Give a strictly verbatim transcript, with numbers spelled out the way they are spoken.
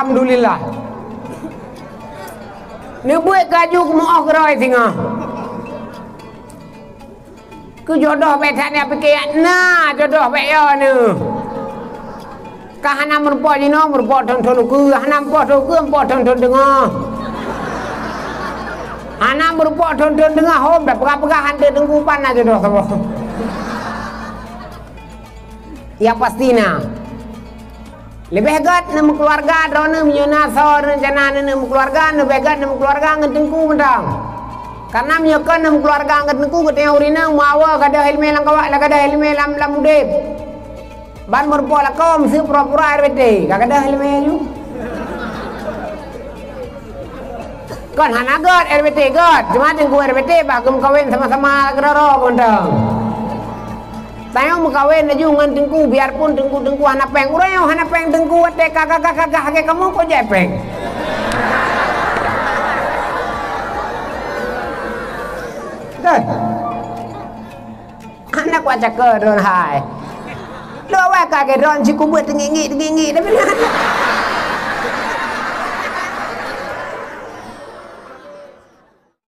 Alhamdulillah. Neubuet keu aju keumeu'oh keudroe singoh. Keu jodoh bèk that neupike, na jodoh bèk yo neuh. Ka hana meurumpok jinoe, meurumpok thon-thon ukeue, hana meurumpok thon ukeue, meurumpok thon-thon teungoh. Hana meurumpok thon-thon teungoh, hom, bèk peugah-peugah han teuh teungku pan na jodoh saboh. Ya pasti na. Leubeh gèt neumeukeuluwarga droeneuh meunyoe na soe reuncana neuneuk meukeuluwarga, leubeh gèt neumeukeuluwarga ngon teungku mantong. Karena meunyoe kon neumeukeuluwarga ngon teungku, geutanyoe ureueng inong meuawa gadôh ileumèe lam kawak, gadôh ileumèe lam, lam udép. Ban meurumpok lakoe miseue pura-pura R B T, ka gadôh ileumèe nyoe. Kon hana gèt R B T gèt, cuma teungku R B T bah geumeukawen sama-sama keudroe-droe mantong. Tanyoe meukawen laju ngon teungku, biarpun teungku-teungku hana pèng. Ureueng nyang hana pèng teungku watèe ka gagah-gagah lagèe kamoe, kok jai pèng. Kan? Hana kuat cakap droen hai. Dua wai ka lagèe droen cit kubuet teungik-ngik, teungik-ngik, tapi na.